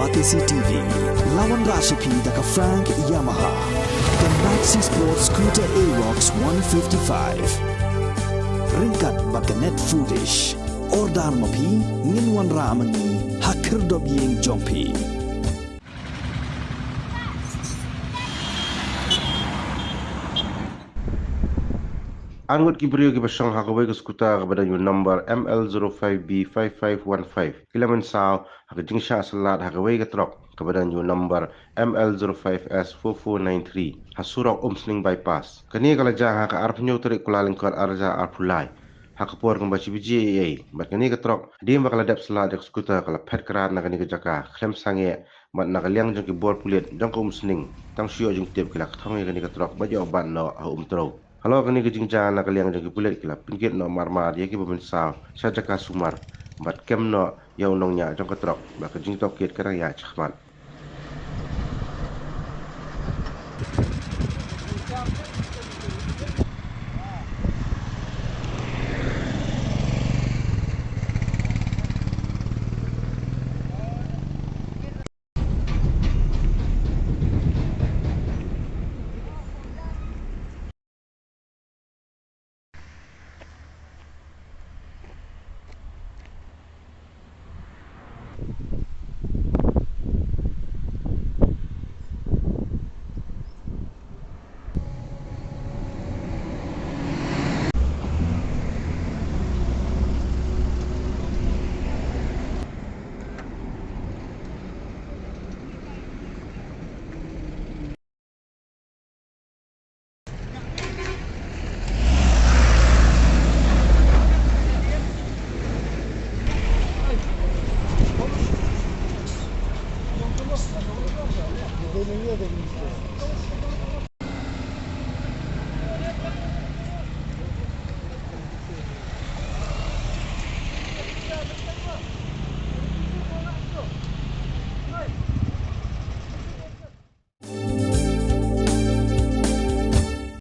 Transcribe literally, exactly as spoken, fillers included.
Batesi T V, la wanrah sha phi da ka Frank Yamaha, ka Maxi Sport Scooter Aerox one fifty-five. Ryngkat bad ka Net Foodish. Order ma phi, ngin wanrah ma ngi ha khyrdop ïing jong phi. Ar ngut ki briew kiba shong ha kawei ka scooter kaba don ïa u number M L zero five B five five one five ki la mynsaw ha ka jingshah slad ha kawei ka trok kaba don ïa u number M L zero five S four four nine three ha surok Umsning Bypass. Kane ka la jia ha ka arphew hynñiew tarik Kyllalyngkot arhajar arphew lai ha ka por kumba shi baje eiei, bad kane ka trok hadien ba ka la dep slad ïa ka scooter ka la phet krad na kane ka jaka khlem sangeh, bad na ka liang jong ki bor pulit jong ka Umsning tang shu ïoh jingtip ki la kthong ïa kane ka trok bad ïoh bat noh ha Umtrew. Halor kane ka jingjia na ka liang jong ki pulit ki la pynkit noh marmar ïa kiba mynsaw sha jaka sumar bad kem noh ïa u nongñiah jong ka trok, bad ka jingtohkit ka dang ïaid shakhmat.